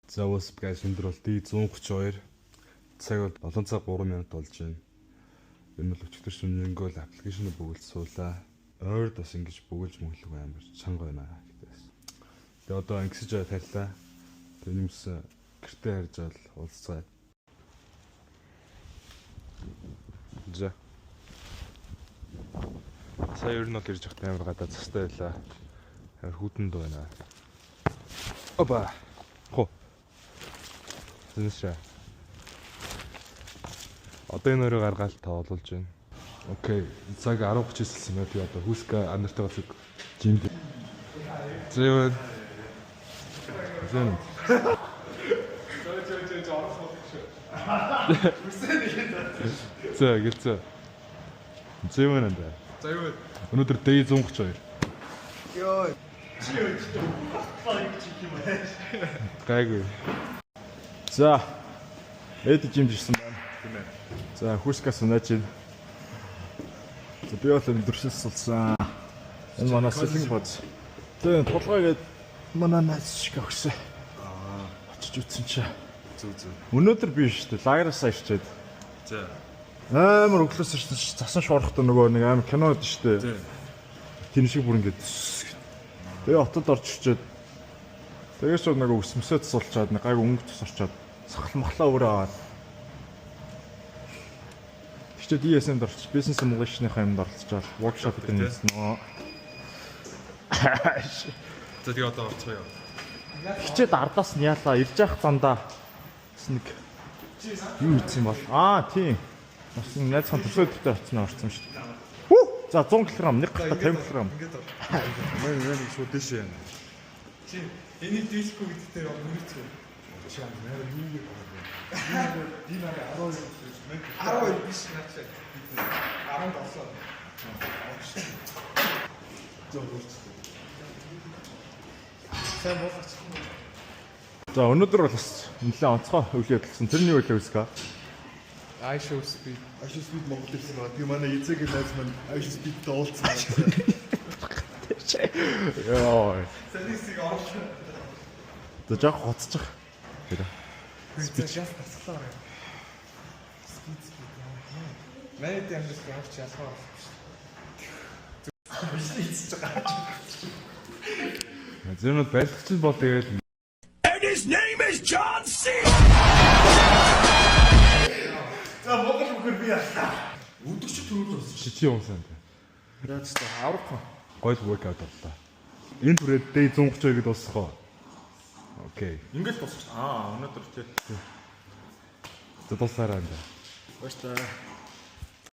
За, what's up, guys, өндөр бол D132, цаг бол 7 цаг 3 минут болж байна. Энэ бол өчигдөр шөнөжингөө л application бөглөж суулаа. Ойрд бас ингэж бөглөж мөглөг амар чанга байна гэдээс. Тэгээ одоо ангисж тарилаа. Тэгээ нэмсэн гэртээ харж ал уулзцгаая. За. Сая ер нь бол ирж байхдаа амар гадаа цастай байлаа. Амар хүтэн дуу байна. Опа. Хо. Зэншээ. Одоо энэ өрөө гаргаал тоолуулж байна. Okay. Цаг 10:30 хэлсэн байна. Би одоо хүүска анартай бас gym д. За юу. Зэн. Зөө зөө зөө орох болох шүү. За, гэлцээ. За, юу нэ. За, юу вэ? Өнөөдөр day 132. Йоо. Чи юу чи? Баг чи юм аа. Гайгүй. За. Эд gym д ирсэн байна. Тийм ээ. За, хүүскас санаач байна. За, би бол өндөршил сулсан. Энэ манай сэлэн боз. Тэгээ тулгай гээд манай найз шиг өгсөн. Очиж үтсэн чи. Зүг зүг. Өнөөдөр би шүү дээ лагераасаа ирчээд За. амар өглөөс ирсэн чи засан шуурхтай нөгөө нэг амар кино өгдөн шүү дээ. Тий. Тэр шиг бүр ингээд. Тэгээ хотод орж ирчээд тэгээ шууд нөгөө өсмөсөө тусалчаад нэг гайг өнгө тусарчаад сахал махлаа өөрөө аваад. Тэгчээд ESM-д орчих, business simulation-ийн юмд оролцоод workshop гэдэг нь хийсэн нөө. За, тэгээ одоо орцгоё. Хичээд ардаас нь яалаа ирж явах замдаа бас нэг юу ийцэн бол тийм бас нэг найзхан төрсөн өдөртөө очсон орсон шүү дээ. Хүү! За, 100 кг, нэг гартаа 50 кг. Ингээд ор. Мэн мэн шууд дэшээ яана. Чи энийг дийлэхгүй гэдэг дээр мөрөцгөө. Чи амар юу гэж байгаа юм. Би нараа 12 биш. 12 биш наач. 17. Зөв өөрчлөлт. Сайн болгоч. За, өнөөдөр бол бас нэлээд онцгой үйл явдал болсон. Тэр нь юу вэ, Үска? I show speed. Айшо Speed Монгол ирсэн байгаа. Тэгээ манай эзэгийн найз маань Айшо Speed-тэй уулзсан байна. Йоо. Санийсыг оруулах. За, жоох хоцчих. Speed яс тасглаа. Speed speed ямар юм. Манай амьдрал ямар ч ялгаа болохгүй шүү. Зөв нь барилгач бол тэгэл And his name is John C. За, Монгол бүхэр би яллаа. Өдөрч төрөл болсон. чи чи юмсан. За, зөв аврах. Гоё л workout боллоо. Энэ түрээд day 132 гэдээ дуусах уу? Okay. Ингээд дуусах. Аа, өнөөдөр тий. За, дуусаарай энэ. Баярлалаа.